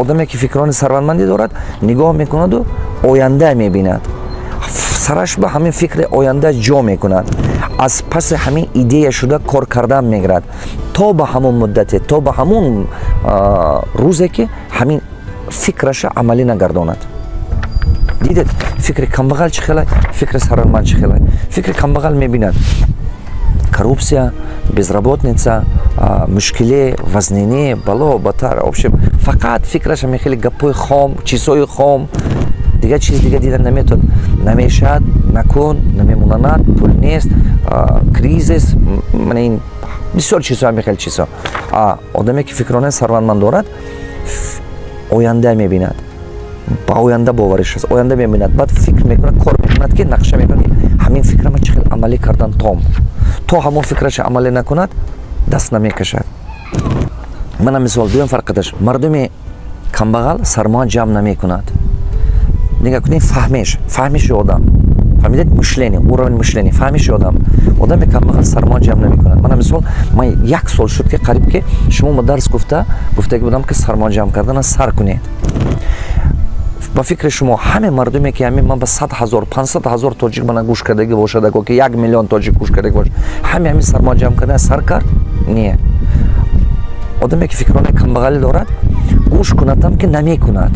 Одаме, ки фикрони сарватмандӣ дорад, нигоҳ мекунаду оянда мебинад, сараш ба ҳамин фикри оянда ҷо мекунад, аз паси ҳамин идея шуда кор кардан мегирад то ба ҳамон муддате, то ба ҳамон рӯзе, ки ҳамин фикраша амалӣ нагардонад. Дидед, фикри камбағал чӣ хелай, фикри сарватманд чӣ хелай? Фикри камбағал мебинад коррупция, безработица, мушкиле, вазнинӣ, бало, батар, общем, фақат фикраш ҳамин хеле гапҳои хом, чизҳои хом, дигар чиз дига дида наметавонад. Намешавад, накун, намемонанад, пул нест, кризис, мана ин бисёр чизҳо, ҳамин хел чизҳо. Одаме, ки фикронаи сарватманд дорад, оянда мебинад, ба оянда бовариш аст, оянда мебинад, баъд фикр мекунад, кор мекунад, ки нақша мекунад, ки ҳамин фикрама чӣ хел амалӣ кардан. То ҳамон фикраша амалӣ накунад, даст намекашад. Мана мисол, дуюм фарқаташ: мардуми камбағал сармоя ҷамъ намекунад. Нигоҳ кунед, фаҳмиши одам, фаҳмидед, мышление, уровень мышления, фаҳмиши одам. Одами камбағал сармоя ҷамъ намекунад. Мана мисол, ман як сол шуд, ки қариб ки шумо ма дарс гуфтаги будам, ки сармоя ҷамъ кардана сар кунед. Ба фикри шумо, ҳаме мардуме, ки ҳамин ман ба 100 000, 500 000 тоҷик мана гӯш кардагӣ бошад, аго ки 1 миллион тоҷик гӯш кардагӣ бошад, ҳаме ҳамин сармоя ҷамъ кардан сар кард? Не. Одаме, ки фикронаи камбағалӣ дорад, гӯш кунадам, ки намекунад.